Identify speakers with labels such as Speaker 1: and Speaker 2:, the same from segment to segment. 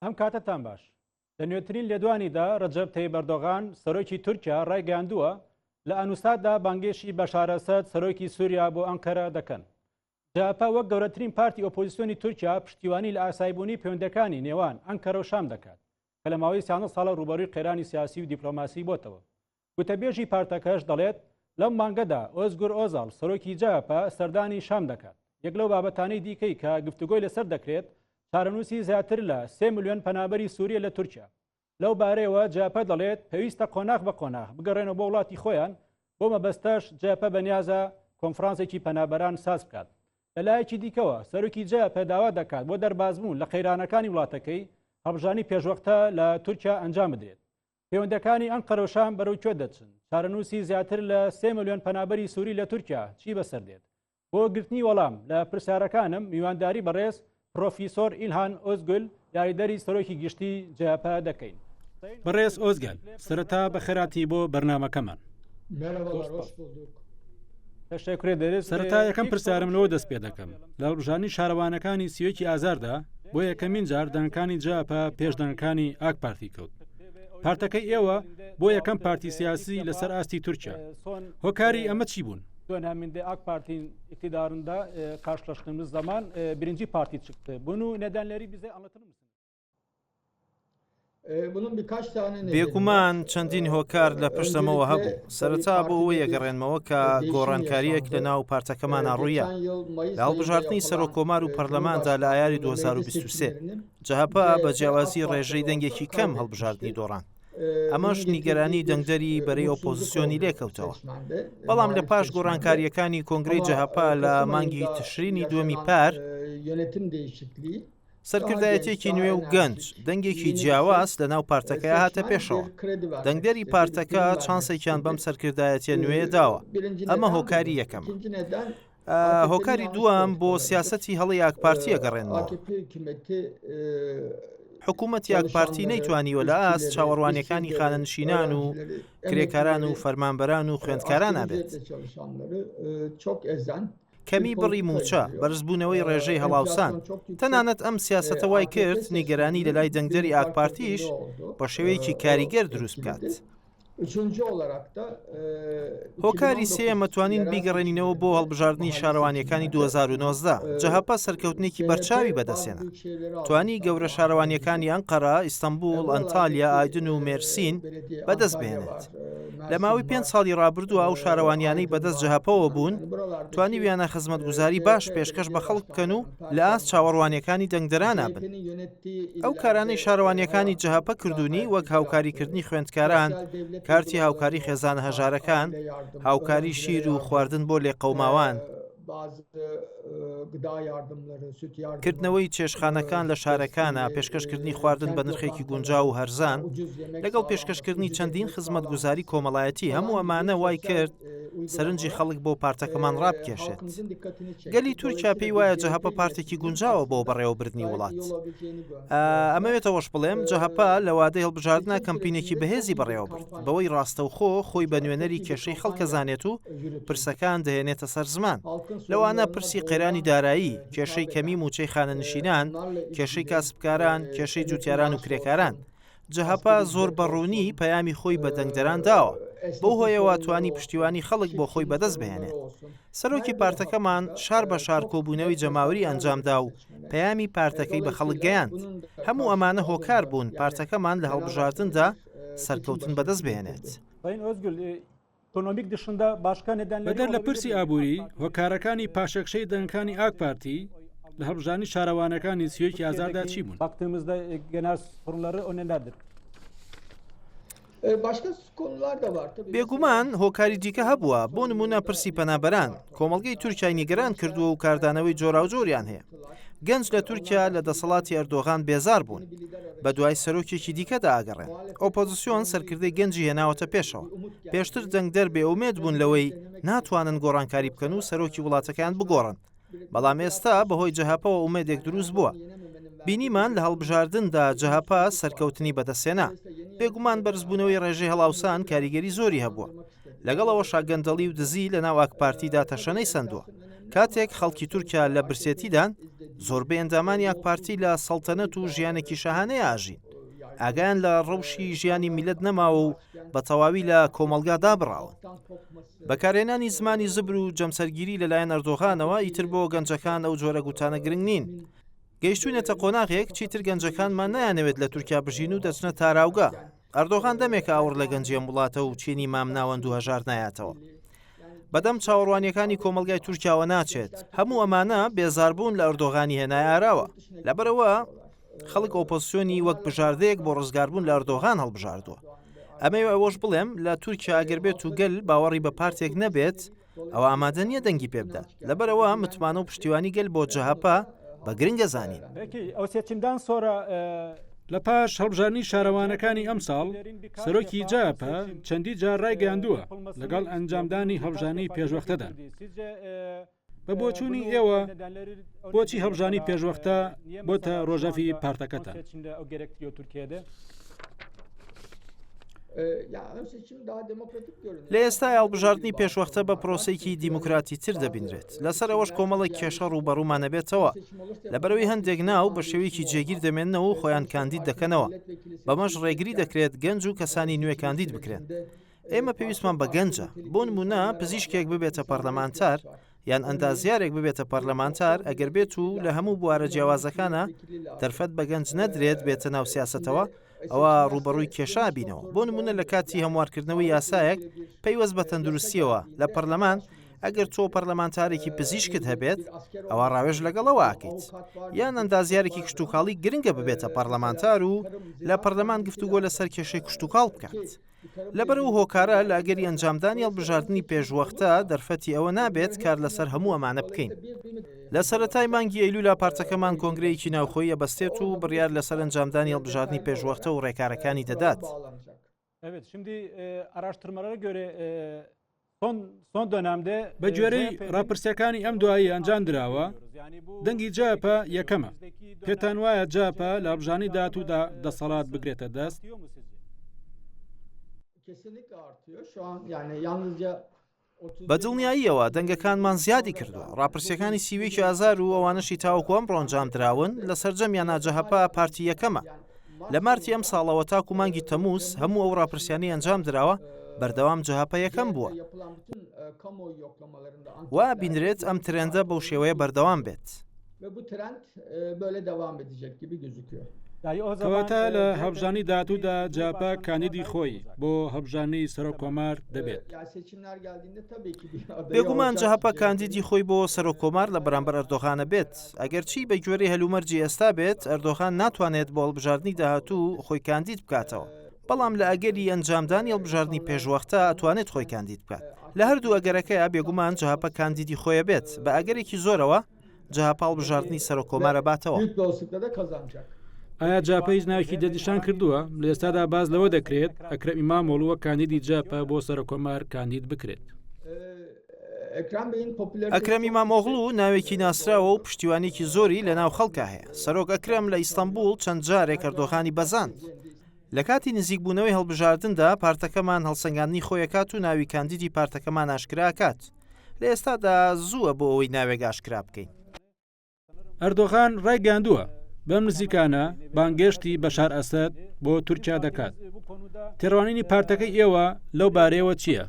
Speaker 1: ئەم کاتەتان باش. لە نوێترین لێدوانیدا ڕەجەب تەیب ئەردۆغان سەرۆکی تورکیا ڕایگەیاندووە لە ئانوساتدا بانگێشی بەشار ئەسەد سەرۆکی سووریا بۆ ئەنقەرە دەکەن. جەهەپە وەک گەورەترین پارتی ئۆپۆزیسیۆنی تورکیا پشتیوانی لە ئاساییبوونی پەیوەندەکانی نێوان ئەنکەرە و شام دەکات کە لە ماوەی سیانزە ساڵە ڕووبەڕووی قەیرانی سیاسی و دیپلۆماسی بۆتەوە. گوتەبێژی پارتەکەش دەڵێت، لەم مانگەدا ئۆزگور ئۆزاڵ، سەرۆکی جەهەپە سەردانی شام دەکات. یەک لەو بابەتانەی دیکەی کە گفتوگۆی لەسەر دەکرێت، چارەنووسی زیاتر لە سێ ملیۆن پەنابەری سوورییە لە تورکیا. لەو بارەیەوە جەهەپە دەڵێت، پێویستە قۆناغ بە قۆناغ بگەڕێنەوە بۆ وڵاتی خۆیان، بۆ مەبەستەش جەهەپە بەنیازە کۆنفرانسێکی پەنابەران ساز بکات. لەلایەکی دیکەوە، سەرۆکی جەهەپە داوا دەکات بۆ دەربازبوون لە قەیرانەکانی وڵاتەکەی، هەڵبژاردنی پێشوەختە لە تورکیا ئەنجام بدرێت. پەیوەندەکانی ئەنقەرە و شام بەرەو کوێ دەچن؟ چارەنووسی زیاتر لە سێ ملیۆن پەنابەری سووری لە تورکیا چی بەسەر دێت؟ بۆ گرتنی وەڵام لە پرسیارەکانم میوانداری بەڕێز پرۆفیسۆر ئیلهان ئۆزگول یاریدەری سەرۆکی گشتی جەهەپە دەکەین. بەڕێز ئۆزگەل، سەرەتا بەخێرهاتی بۆ بەرنامەکەمان. سەرەتا یەکەم پرسیارم لەوە دەست پێ دەکەم لە هەڵبژاردنی شارەوانەکانی سیەکی ئازاردا بۆ یەکەمین جار دەنگەکانی جەهەپە پێش دەنگەکانی ئاک پارتی کەوت پارتەکەی ئێوە بۆ یەکەم پارتی سیاسی لەسەر ئاستی تورکیا هۆکاری ئەمە چی بوون؟ döneminde AK Parti'nin iktidarında e, karşılaştığımız zaman e, birinci parti çıktı. Bunu nedenleri bize anlatır mısınız?
Speaker 2: بێگومان چەندین هۆکار لە پشت ئەمەوە هەبوو، سەرەتا بۆ ئەوەی ئەگەڕێنمەوە کە گۆڕانکارییەک لە ناو پارتەکەمانا ڕوویا لە هەڵبژاردنی سەرۆک کۆمار و پەرلەماندا لە ئایاری 2023، جەهەپە بە جیاوازی ڕێژەی دەنگێکی کەم هەڵبژاردنی دۆڕاند، ئەمەش نیگەرانی دەنگدەری بەرەی ئۆپۆزسیۆنی لێکەوتەوە. بەڵام لە پاش گۆڕانکارییەکانی کۆنگرەی جەهەپە لە مانگی تشرینی دووەمی پار، سەرکردایەتیەکی نوێ و گەنج، دەنگێکی جیاواز لەناو پارتەکەیا هاتە پێشەوە. دەنگدەری پارتەکە چانسێکیان بەم سەرکردایەتیە نوێیە داوە. ئەمە هۆکاری یەکەمە. هۆکاری دووەم بۆ سیاسەتی هەڵەی ئاکپارتی ئەگەڕێنمەوە. حکوومەتی ئاکپارتی نەیتوانیوە لە ئاست چاوەڕوانیەکانی خانەنشینان و کرێکاران و فەرمانبەران و خوێندکارانا بێت. کەمی بڕی مووچە، بەرزبوونەوەی ڕێژەی هەڵاوسان، تەنانەت ئەم سیاسەتە وای کرد نیگەرانی لەلای دەنگدەری ئاکپارتیش بە شێوەیەکی کاریگەر دروست بکات. هۆکاری سێیەم ئەتوانین بیگەڕێنینەوە بۆ هەڵبژاردنی شارەوانییەکانی 2019، جەهەپە سەرکەوتنێکی بەرچاوی بەدەستهێنا. توانی گەورە شارەوانییەکانی ئەنقەرە، ئیستەنبوڵ، ئەنتالیا، ئایدن و مێرسین بەدەست بهێنێت. لە ماوەی پێنج ساڵی ڕابردووە ئەو شارەوانیانەی بەدەست جەهەپەوە بوون توانیویانە خزمەتگوزاری باش پێشکەش بە خەڵک بکەن و لە ئاست چاوەڕوانیەکانی دەنگدەرانا بن. ئەو کارانەی شارەوانیەکانی جەهەپە کردوونی وەک هاوکاریکردنی خوێندکاران، کارتی هاوکاری خێزانە هەژارەکان، هاوکاری شیر و خواردن بۆ لێقەوماوان، کردنەوەی چێشتخانەکان لە شارەکانە، پێشکەشکردنی خواردن بە نرخێکی گونجاو و هەرزان، لەگەڵ پێشکەشکردنی چەندین خزمەتگوزاری کۆمەڵایەتی، هەموو ئەمانە وای کرد سەرنجی خەڵک بۆ پارتەکەمان ڕابکێشێت. گەلی تورکیا پێی وایە جەهەپە پارتێکی گونجاوە بۆ بەڕێوەبردنی وڵات. ئەمەوێت ئەوەش بڵێم جەهەپە لە وادەی هەڵبژاردنە کەمپینێکی بەهێزی بەڕێوەبرد، بەوەی ڕاستەوخۆ خۆی بە نوێنەری کێشەی خەڵک ئەزانێت و پرسەکان دەهێنێتە سەر زمان، لەوانە پرسی قەیرانی دارایی، کێشەی کەمی مووچەی خانەنشینان، کێشەی کاسبکاران، کێشەی جوتیاران و کرێکاران. جەهەپە زۆر بە ڕوونی پەیامی خۆی بە دەنگدەران داوە، بەو هۆیەوە توانی پشتیوانی خەڵک بۆ خۆی بەدەست بهێنێت. سەرۆکی پارتەکەمان شار بە شار کۆبوونەوەی جەماوەری ئەنجامدا و پەیامی پارتەکەی بە خەڵک گەیاند. هەموو ئەمانە هۆکار بوون پارتەکەمان لە هەڵبژاردندا سەرکەوتن بەدەست بهێنێت.
Speaker 1: بەدەر لە پرسی ئابووری، هۆکارەکانی پاشەکشەی دەنگەکانی ئاک پارتی لە هەڵبژاردنی شارەوانەکانی سیۆکی ئازاردا چی بوون؟
Speaker 2: بێگومان هۆکاری دیکە هەبووە، بۆ نموونە پرسی پەنابەران، کۆمەڵگەی تورکیای نیگەران کردووە و کاردانەوەی جۆراوجۆریان هەیە. گەنج لە تورکیا لە دەسەڵاتی ئەردۆغان بێزار بوون، بەدوای سەرۆکێکی دیکەدا ئەگەڕێن. ئۆپۆزسیۆن سەرکردەی گەنجی هێناوەتە پێشەوە. پێشتر دەنگدەر بێئومێد بوون لەوەی ناتوانن گۆڕانکاری بکەن و سەرۆکی وڵاتەکەیان بگۆڕن. بەڵام ئێستا بەهۆی جەهەپەوە ئومێدێک دروست بووە. بینیمان لە هەڵبژاردندا جەهەپە سەرکەوتنی بەدەستهێنا. بێگومان بەرزبوونەوەی ڕێژەی هەڵاوسان کاریگەری زۆری هەبووە. لەگەڵ ئەوەشا گەندەڵی و دزی لەناو ئاکپارتیدا تەشەنەی سەندووە. کاتێک خەڵکی تورکیا لە برسێتیدان، زۆربەی ئەندامانی ئاکپارتی لە سەڵتەنەت و ژیانێکی شاهانەیا ئەژین. ئاگایان لە ڕەوشی ژیانی میللەت نەماوە و بە تەواوی لە کۆمەڵگا دابڕاون. بەکارهێنانی زمانی زبر و جەمسەرگیری لەلایەن ئەردۆغانەوە ئیتر بۆ گەنجەکان ئەو جۆرە گوتانە گرنگ نین. گەیشتوینەتە قۆناغێک چیتر گەنجەکانمان نایانەوێت لە تورکیا بژین و دەچنە تاراوگە. ئەردۆغان دەمێکە ئاوڕ لە گەنجی ئەم وڵاتە و چینی مامناوەند و هەژار نایاتەوە. بەدەم چاوەڕوانیەکانی کۆمەڵگای تورکیاوە ناچێت. هەموو ئەمانە بێزاربوون لە ئەردۆغانی هێنایە ئاراوە. لەبەرئەوە خەڵک ئۆپۆزسیۆنی وەک بژاردەیەک بۆ ڕزگاربوون لە ئەردۆغان هەڵبژاردووە. ئەمەوێ ئەوەش بڵێم لە تورکیا ئەگەر بێت و گەل باوەڕی بە پارتێک نەبێت، ئەوە ئامادە نییە دەنگی پێ بدات. لەبەرئەوە متمانە و پشتیوانی گەل بۆ جەهەپە بە گرنگ ئەزانین.
Speaker 3: لە پاش هەڵبژاردنی شارەوانەکانی ئەمساڵ، سەرۆکی جەهەپە چەندی جار ڕایگەیاندووە لەگەڵ ئەنجامدانی هەڵبژاردنی پێشوەختەدان. بە بۆچوونی ئێوە بۆچی هەڵبژانی پێشوەختە بۆتە ڕۆژەفی پارتەکەتان؟
Speaker 2: لە ئێستا هەڵبژاردنی پێشوەختە بە پرۆسەیەکی دیموکراتی تر دەبینرێت لەسەر ئەوەش کۆمەڵێک کێشە ڕووبەڕوومان ئەبێتەوە لەبەرەوەی هەندێک ناو بە شێوەیەکی جێگیر دەمێننەوە و خۆیان کاندید دەکەنەوە بەمەش ڕێگری دەکرێت گەنج و کەسانی نوێ کاندید بکرێن ئێمە پێویستمان بە گەنجە بۆ نمونە پزیشکێک ببێتە پەرلەمانتار یان ئەندازیارێک ببێتە پەرلەمانتار ئەگەر بێت و لە هەموو بوارە جیاوازەکانە دەرفەت بە گەنج نەدرێت بێتە ناو سیاسەتەوە ئەوە ڕووبەڕووی کێشە بینەوە بۆ نمونە لە کاتی هەموارکردنەوەی یاسایەک پەیوەست بە تەندروستیەوە لە پەرلەمان ئەگەر تۆ پەرلەمانتارێکی پزیشکت هەبێت ئەوە ڕاوێژ لەگەڵەوە ئەکەیت یان ئەندازیارێکی کشتتوکاڵی گرنگە ببێتە پەرلەمانتار و لە پەرلەمان گفتوگۆ لەسەر کێشەی کشتتوکاڵ بکات. لەبەر ئەو هۆکارە لە ئەگەری ئەنجامدانی هەڵبژاردنی پێشوەختە دەرفەتی ئەوە نابێت کار لەسەر هەموو ئەمانە بکەین. لە سەرەتای مانگی ئەیلولا پارتەکەمان کۆنگرەیەکی ناوخۆیی ئەبەستێت و بڕیار لەسەر ئەنجامدانی هەڵبژاردنی پێشوەختە و ڕێکارەکانی دەدات.
Speaker 3: بە گوێرەی ڕاپرسیەکانی ئەم دوایی ئەنجام دراوە دەنگی جەهەپە یەکەمە پێتان وایە جەهەپە لە هەڵبژاردنی داهاتوودا دەسەڵات بگرێتە دەست؟
Speaker 2: بە دڵنیاییەوە دەنگەکانمان زیادی کردووە ڕاپرسیەکانی سیوێکی ئازار و ئەوانەشی تاوەکو ئەمڕۆ ئەنجام دراون لە سەرجەمیانە جەهەپە پارتی یەکەمە لە مارتی ئەم ساڵەوە تاکو مانگی تەمووز هەموو ئەو ڕاپرسیانەی ئەنجام دراوە بەردەوام جەهەپە یەکەم بووە. وا بینرێت ئەم ترێندە بەو شێوەیە بەردەوام بێت.
Speaker 3: کەواتە لە هەڵبژاردنی داهاتوودا جەهەپە کاندیدی خۆی بۆ هەڵبژاردنی سەرۆک کۆمار دەبێت.
Speaker 2: بێگومان جەهەپە کاندیدی خۆی بۆ سەرۆک کۆمار لە بەرامبەر ئەردۆغانە بێت. ئەگەرچی بە گوێرەی هەلومەرجی ئێستا بێت ئەردۆغان ناتوانێت بۆ هەڵبژاردنی داهاتوو خۆی کاندید بکاتەوە، بەڵام لە ئەگەری ئەنجامدانی هەڵبژاردنی پێشوەختە ئەتوانێت خۆی کاندید بکات. لە هەردوو ئەگەرەکەیا بێگومان جەهەپە کاندیدی خۆی ئەبێت، بە ئەگەرێکی زۆرەوە جەهەپە هەڵبژاردنی سەرۆک کۆمار ئەباتەوە.
Speaker 3: ئایا جەهەپە هیچ ناوێکی دەستنیشان کردووە؟ لە ئێستادا باس لەوە دەکرێت ئەکرەم ئیمامۆڵو وەک کاندیدی جەهەپە بۆ سەرۆک کۆمار کاندید بکرێت.
Speaker 2: ئەکرەم ئیمامئۆغڵو ناوێکی ناسراوە و پشتیوانییەکی زۆری لەناو خەڵکا هەیە. سەرۆک ئەکرەم لە ئیستەنبوڵ چەند جارێک ئەردۆغانی بەزاند. لە کاتی نزیکبوونەوەی هەڵبژاردندا پارتەکەمان هەڵسەنگاندنی خۆی ئەکات و ناوی کاندیدی پارتەکەمان ئاشکرا ئەکات. لە ئێستادا زووە بۆ ئەوەی ناوێک ئاشکرا بکەین.
Speaker 3: ئەردۆغان ڕایگەیاندووە، بەم نزیکانە بانگێشتی بەشار ئەسەد بۆ تورکیا دەکات. تێڕوانینی پارتەکەی ئێوە لەو بارەیەوە چییە؟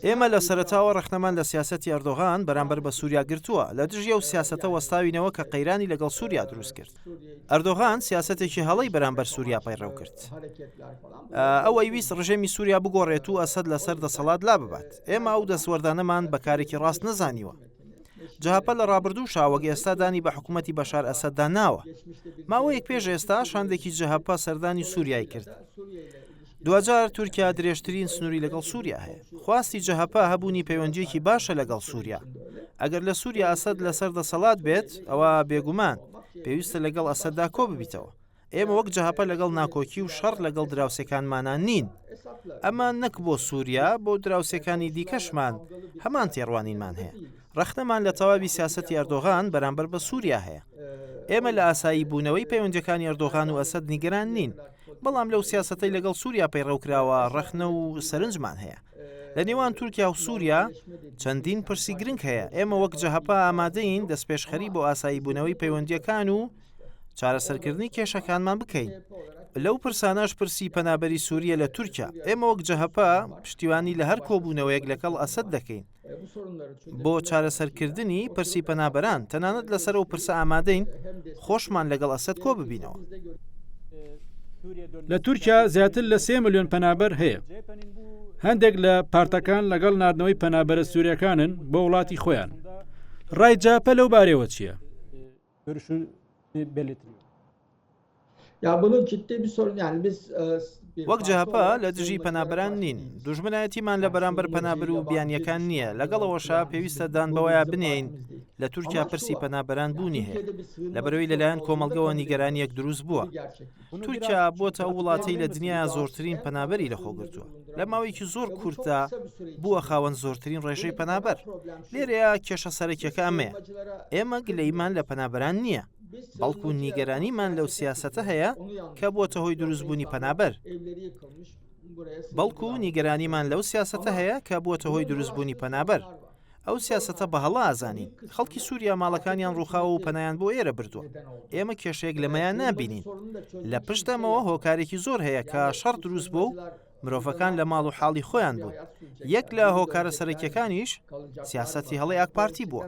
Speaker 2: ئێمە لە سەرەتاوە ڕەخنەمان لە سیاسەتی ئەردۆغان بەرامبەر بە سووریا گرتووە، لە دژی ئەو سیاسەتە وەستاوینەوە کە قەیرانی لەگەڵ سووریا دروست کرد. ئەردۆغان سیاسەتێکی هەڵەی بەرامبەر سووریا پەیڕەو کرد. ئەو ئەیویست ڕژێمی سووریا بگۆڕێت و ئەسەد لەسەر دەسەڵات لاببات. ئێمە ئەو دەستوەردانەمان بە کارێکی ڕاست نەزانیوە. جەهەپە لە ڕابردووشا وەک ئێستا دانی بە حکوومەتی بەشار ئەسەددا ناوە. ماوەیەک پێش ئێستا شاندێکی جەهەپە سەردانی سووریای کرد. دواجار تورکیا درێژترین سنووری لەگەڵ سووریا هەیە. خواستی جەهەپە هەبوونی پەیوەندییەکی باشە لەگەڵ سووریا. ئەگەر لە سووریا ئەسەد لەسەر دەسەڵات بێت، ئەوا بێگومان پێویستە لەگەڵ ئەسەددا کۆببیتەوە. ئێمە وەک جەهەپە لەگەڵ ناکۆکی و شەڕ لەگەڵ دراوسێکانمانا نین. ئەمە نەک بۆ سووریا، بۆ دراوسێکانی دیکەشمان هەمان تێڕوانینمان هەیە. ڕەخنەمان لە تەواوی سیاسەتی ئەردۆغان بەرامبەر بە سووریا هەیە. ئێمە لە ئاسایی بوونەوەی پەیوەندییەکانی ئەردۆغان و ئەسەد نیگەران نین، بەڵام لەو سیاسەتەی لەگەڵ سووریا پەیڕەو کراوە ڕەخنە و سەرنجمان هەیە. لە نێوان تورکیا و سووریا چەندین پرسی گرنگ هەیە. ئێمە وەک جەهەپە ئامادەین دەستپێشخەری بۆ ئاساییبوونەوەی پەیوەندییەکان و چارەسەرکردنی کێشەکانمان بکەین. لەو پرسانەش پرسی پەنابەری سووریە لە تورکیا. ئێمە وەک جەهەپە پشتیوانی لە هەر کۆبوونەوەیەک لەگەڵ ئەسەد دەکەین بۆ چارەسەرکردنی پرسی پەنابەران، تەنانەت لەسەر ئەو پرسە ئامادەین خۆشمان لەگەڵ ئەسەد کۆ ببینەوە.
Speaker 3: لە تورکیا زیاتر لە سێ ملیۆن پەنابەر هەیە. هەندێک لە پارتەکان لەگەڵ ناردنەوەی پەنابەرە سووریەکانن بۆ وڵاتی خۆیان. ڕای جەهەپە لەو بارەیەوە چییە؟
Speaker 2: وەک جەهەپە لە دژی پەنابەران نین، دوژمنایەتیمان لە بەرامبەر پەنابەر و بیانییەکان نییە، لەگەڵ ئەوەشا پێویستە دان بەوەیا بنێین لە تورکیا پرسی پەنابەران بوونی هەیە، لەبەرئەوەی لەلایەن کۆمەڵگەوە نیگەرانییەک دروست بووە. تورکیا بۆتە ئەو وڵاتەی لە دنیایا زۆرترین پەنابەری لەخۆگرتووە، لە ماوەیەکی زۆر کورتدا بووە خاوەن زۆرترین ڕێژەی پەنابەر. لێرەیا کێشە سەرەکیەکە ئەمەیە، ئێمە گلەییمان لە پەنابەران نییە، بەڵکو نیگەرانیمان لەو سیاسەتە هەیە کە بووەتە هۆی دروستبوونی پەنابەر. بەڵکو نیگەرانیمان لەو سیاسەتە هەیە کە بووەتە هۆی دروستبوونی پەنابەر. ئەو سیاسەتە بە هەڵە ئەزانین. خەڵکی سووریا ماڵەکانیان ڕووخاوە و پەنایان بۆ ئێرە بردووە. ئێمە کێشەیەک لەمەیان نابینین. لە پشت ئەمەوە هۆکارێکی زۆر هەیە کە شەڕ دروست بووە و مرۆڤەکان لە ماڵ و حاڵی خۆیان بوون. یەک لە هۆکارە سەرەکیەکانیش سیاسەتی هەڵەی ئاکپارتی بووە.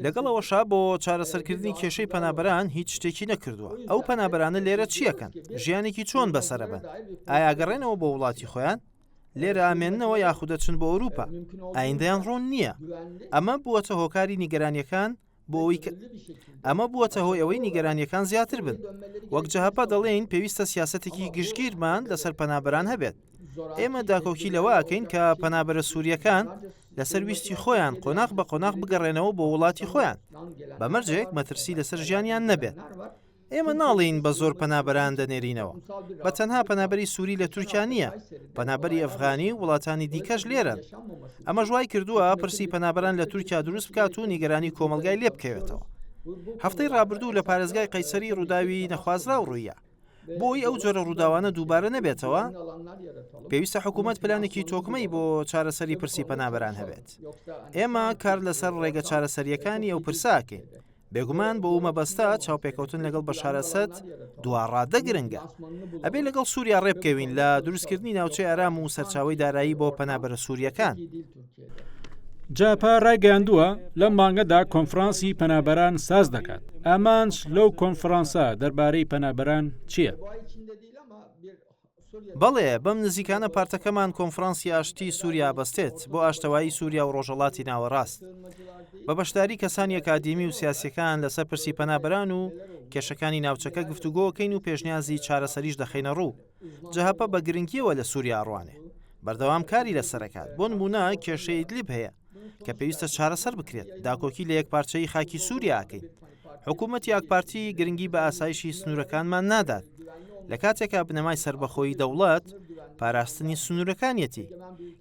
Speaker 2: لەگەڵ ئەوەشا بۆ چارەسەرکردنی کێشەی پەنابەران هیچ شتێکی نەکردووە. ئەو پەنابەرانە لێرە چیەکەن؟ ژیانێکی چۆن بەسەرەبەن؟ ئایا ئەگەڕێنەوە بۆ وڵاتی خۆیان؟ لێرە ئامێننەوە یاخود دەچن بۆ ئەوروپا؟ ئایندەیان ڕوون نییە. ئەمە بووەتە هۆکاری نیگەرانیەکان بۆ ئەوەی کە ئەمە بووەتە هۆی ئەوەی نیگەرانیەکان زیاتر بن. وەک جەهەپە دەڵێین پێویستە سیاسەتێکی گشتگیرمان لەسەر پەنابەران هەبێت. ئێمە داکۆکی لەوە ئەکەین کە پەنابەرە سووریەکان لەسەر ویستی خۆیان قۆناغ بە قۆناغ بگەڕێنەوە بۆ وڵاتی خۆیان، بە مەرجێک مەترسی لەسەر ژیانیان نەبێت. ئێمە ناڵێین بە زۆر پەنابەران دەنێرینەوە. بە تەنها پەنابەری سووری لە تورکیا نییە، پەنابەری ئەفغانی و وڵاتانی دیکەش لێرەن. ئەمەش وای کردووە پرسی پەنابەران لە تورکیا دروست بکات و نیگەرانی کۆمەڵگای لێ بکەوێتەوە. هەفتەی ڕابردوو لە پارێزگای قەیسەری ڕووداوی نەخوازراو ڕووییا. بۆ ئەوەی ئەو جۆرە ڕووداوانە دووبارە نەبێتەوە، پێویستە حکوومەت پلانێکی تۆکمەی بۆ چارەسەری پرسی پەنابەران هەبێت. ئێمە کار لەسەر ڕێگە چارەسەرییەکانی ئەو پرسە ئەکەین. بێگومان بۆ ئەو مەبەستە چاوپێکەوتن لەگەڵ بەشار ئەسەد دوا ڕادە گرنگە. ئەبێ لەگەڵ سووریا ڕێبکەوین لە دروستکردنی ناوچەی ئارام و سەرچاوەی دارایی بۆ پەنابەرە سوورییەکان.
Speaker 3: جاپا ڕایگەیاندووە، لەم مانگەدا کۆنفرانسی پەنابەران ساز دەکات. ئامانج لەو کۆنفرانسە دەربارەی پەنابەران چییە؟
Speaker 2: بەڵێ، بەم نزیکانە پارتەکەمان کۆنفرانسی ئاشتی سووریا ئەبەستێت بۆ ئاشتەوایی سووریا و ڕۆژهەڵاتی ناوەڕاست. بە بەشداری کەسانی ئەکادیمی و سیاسییەکان لەسەر پرسی پەنابەران و کێشەکانی ناوچەکە گفتوگۆکەین و پێشنیازی چارەسەریش دەخەینە ڕوو. جەهەپە بە گرنگییەوە لە سووریا ئەڕوانێ. بەردەوام کاری لەسەرەکات. بۆ نموونە کێشەی ئیدلیب هەیە. کە پێویستە چارەسەر بکرێت، داکۆکی لە یەکپارچەیی خاکی سووریا ئەکەین. حکوومەتی ئاکپارتی گرنگی بە ئاسایشی سنوورەکانمان نادات. لە کاتێکا بنەمای سەربەخۆیی دەوڵەت پاراستنی سنوورەکانیەتی.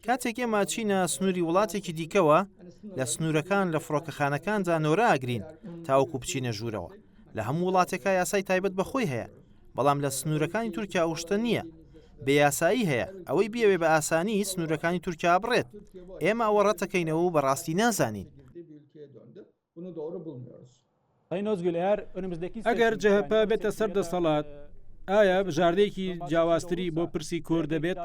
Speaker 2: کاتێک ئێمە ئەچینە سنووری وڵاتێکی دیکەوە، لە سنوورەکان لە فڕۆکەخانەکاندا نۆرە ئەگرین تاوەکو بچینە ژوورەوە. لە هەموو وڵاتێکا یاسای تایبەت بە خۆی هەیە. بەڵام لە سنوورەکانی تورکیا ئەو شتە نییە. بێ یاسایی هەیە، ئەوەی بیەوێ بە ئاسانی سنوورەکانی تورکیا بڕێت. ئێمە ئەوە ڕەتەکەینەوە و بەڕاستی نازانین.
Speaker 3: ئەگەر جەهەپە بێتە سەر دەسەڵات، ئایا بژاردەیەکی جیاوازتری بۆ پرسی کورد دەبێت؟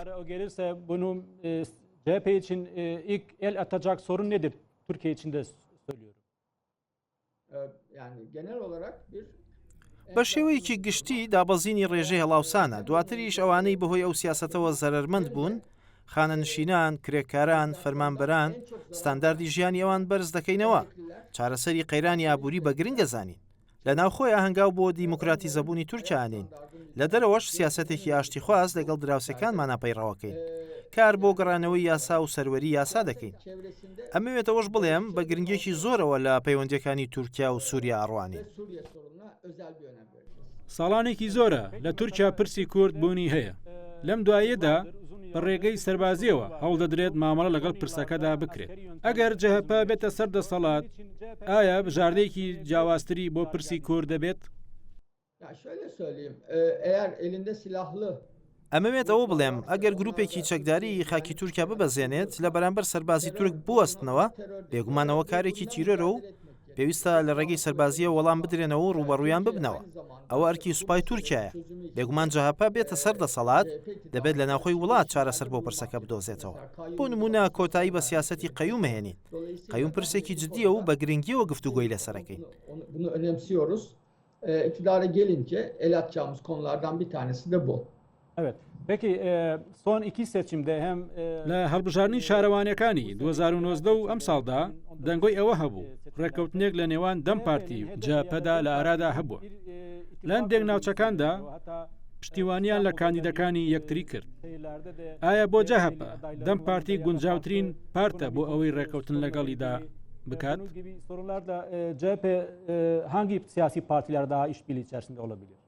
Speaker 2: بە شێوەیەکی گشتی دابەزینی ڕێژەی هەڵاوسانە، دواتریش ئەوانەی بەهۆی ئەو سیاسەتەوە زەرەرمەند بوون، خانەنشینان، کرێکاران، فەرمانبەران، ستانداردی ژیانی ئەوان بەرز دەکەینەوە، چارەسەری قەیرانی ئابووری بە گرنگ ئەزانین. لە ناوخۆیا هەنگاو بۆ دیموکراتیزەبوونی تورکیا ئەنێین، لە دەرەوەش سیاسەتێکی ئاشتیخواز لەگەڵ دراوسێکانمانا پەیڕەوەکەین. کار بۆ گەڕانەوەی یاسا و سەروەری یاسا دەکەین. ئەمەوێت ئەوەش بڵێم بە گرنگیەکی زۆرەوە لە پەیوەندیەکانی تورکیا و سوریا ئەڕوانین.
Speaker 3: ساڵانێکی زۆرە لە تورکیا پرسی کورد بوونی هەیە. لەم دواییەدا بە ڕێگەی سەربازییەوە هەوڵدەدرێت مامەڵە لەگەڵ پرسەکەدا بکرێت. ئەگەر جەهەپە بێتە سەر دەسەڵات، ئایا بژاردەیەکی جیاوازتری بۆ پرسی کورد دەبێت؟
Speaker 2: ئەمەوێت ئەوە بڵێم ئەگەر گروپێکی چەکداری خاکی تورکیا ببەزێنێت لە بەرامبەر سەربازی تورک بوەستنەوە، بێگومان ئەوە کارێکی تیرۆرە و پێویستە لە ڕێگەی سەربازییەوە وەڵام بدرێنەوە و ڕووبەڕوویان ببنەوە. ئەوە ئەرکی سوپای تورکیایە. بێگومان جەهەپە بێتە سەر دەسەڵات، دەبێت لە ناوخۆی وڵات چارەسەر بۆ پرسەکە بدۆزێتەوە. بۆ نموونە کۆتایی بە سیاسەتی قەیوم هێنین. قەیوم پرسێکی جدییە و بە گرنگییەوە گفتوگۆی لەسەرەکەین.
Speaker 4: İktidara gelince el atacağımız konulardan bir tanesi de bu.
Speaker 1: Evet. Peki son iki seçimde hem
Speaker 3: لە هەڵبژاردنی شارەوانیەکانی 2019 و ئەمساڵدا دەنگۆی ئەوە هەبوو ڕێککەوتنێک لە نێوان دەم پارتی و جەهەپەدا لە ئارادا هەبووە. لە هەندێک ناوچەکاندا پشتیوانیان لە کاندیدەکانی یەکتری کرد. ئایا بۆ جەهەپە دەم پارتی گونجاوترین پارتە بۆ ئەوەی ڕێککەوتن لەگەڵیدا بکات؟
Speaker 1: CHP hangi siyasi partiler daha işbirliği içerisinde olabilir?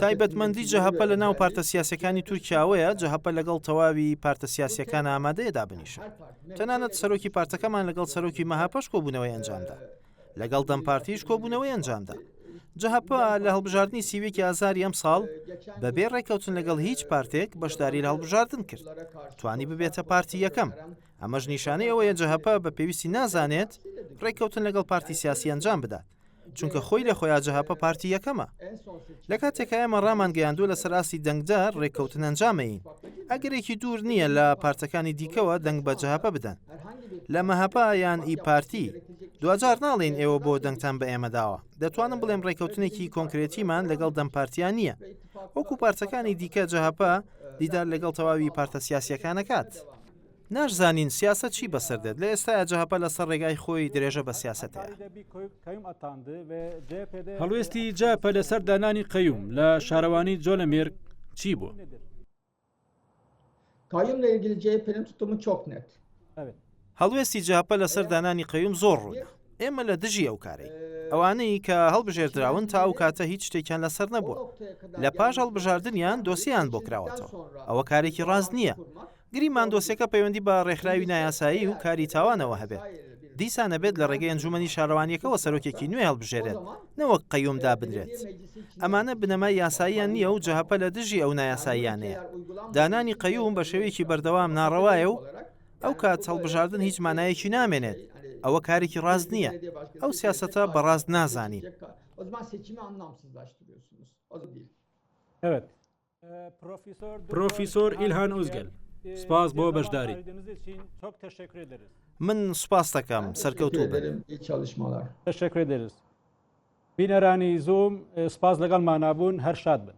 Speaker 2: تایبەتمەندی جەهەپە لە ناو پارتە سیاسیەکانی تورکیا ئەوەیە جەهەپە لەگەڵ تەواوی پارتە سیاسیەکان ئامادەیە دابنیشن. تەنانەت سەرۆکی پارتەکەمان لەگەڵ سەرۆکی مەهەپەش کۆبوونەوەی ئەنجامدا. لەگەڵ دەم پارتیش کۆبوونەوەی ئەنجامدا. جەهەپە لە هەڵبژاردنی سیویەکی ئازاری ئەمساڵ بەبێ ڕێککەوتن لەگەڵ هیچ پارتێک بەشداری لە هەڵبژاردن کرد. توانی ببێتە پارتی یەکەم. ئەمەش نیشانەی ئەوەیە جەهەپە بە پێویستی نازانێت ڕێککەوتن لەگەڵ پارتی سیاسی ئەنجام بدات. چونکە خۆی لە خۆیا جەهەپە پارتی یەکەمە. لە کاتێکا ئێمە ڕامانگەیاندووە لەسەر ئاستی دەنگدەر ڕێککەوتن ئەنجامەین. ئەگەرێکی دوور نییە لە پارتەکانی دیکەوە دەنگ بە جەهەپە بدەن. لە مەهەپە یان ئی پارتی. دواجار ناڵێین ئێوە بۆ دەنگتان بە ئێمە داوە. دەتوانم بڵێم ڕێککەوتنێکی کۆنکرێتیمان لەگەڵ دەم پارتیا نییە. وەکو پارتەکانی دیکە جەهەپە دیدار لەگەڵ تەواوی پارتە سیاسییەکان ئەکات. ناشزانین سیاسەت چی بەسەر دێت، لە ئێستایا جەهەپە لەسەر ڕێگای خۆی درێژە بە سیاسەت هەیە.
Speaker 3: هەڵوێستی جەهەپە لەسەر دانانی قەیوم لە شارەوانی جۆلەمێرگ چی بوو؟
Speaker 4: Kayyumla ilgili CHP'nin tutumu çok net.
Speaker 2: هەڵوێستی جەهەپە لەسەر دانانی قەیوم زۆر ڕوونە. ئێمە لە دژی ئەو کارەین. ئەوانەی کە هەڵبژێردراون تا ئەو کاتە هیچ شتێکیان لەسەر نەبووە. لە پاش هەڵبژاردنیان دۆسیەیان بۆ کراوەتەوە. ئەوە کارێکی ڕاست نییە. گریمان دۆسیەکە پەیوەندی بە ڕێکخراوی نایاسایی و کاری تاوانەوە هەبێت. دیسان ئەبێت لە ڕێگەی ئەنجومەنی شارەوانییەکەوە سەرۆکێکی نوێ هەڵبژێرێت نەوەک قەیوم دابنرێت. ئەمانە بنەمای یاساییان نییە و جەهەپە لە دژی ئەو نایاساییانەیە. دانانی قەیوم بە شێوەیەکی بەردەوام ناڕەوایە و ئەو کات هەڵبژاردن هیچ مانایەکی نامێنێت. ئەوە کارێکی ڕاست نییە. ئەو سیاسەتە بە ڕاست نازانین.
Speaker 3: پرۆفیسۆر ئیلهان ئۆزگەل، سپاس بۆ بەشداریت.
Speaker 2: من سوپاست دەکەم، سەرکەوتوو بن.
Speaker 1: بینەرانی زووم سپاس لەگەڵمانا بوون، هەر شاد بن.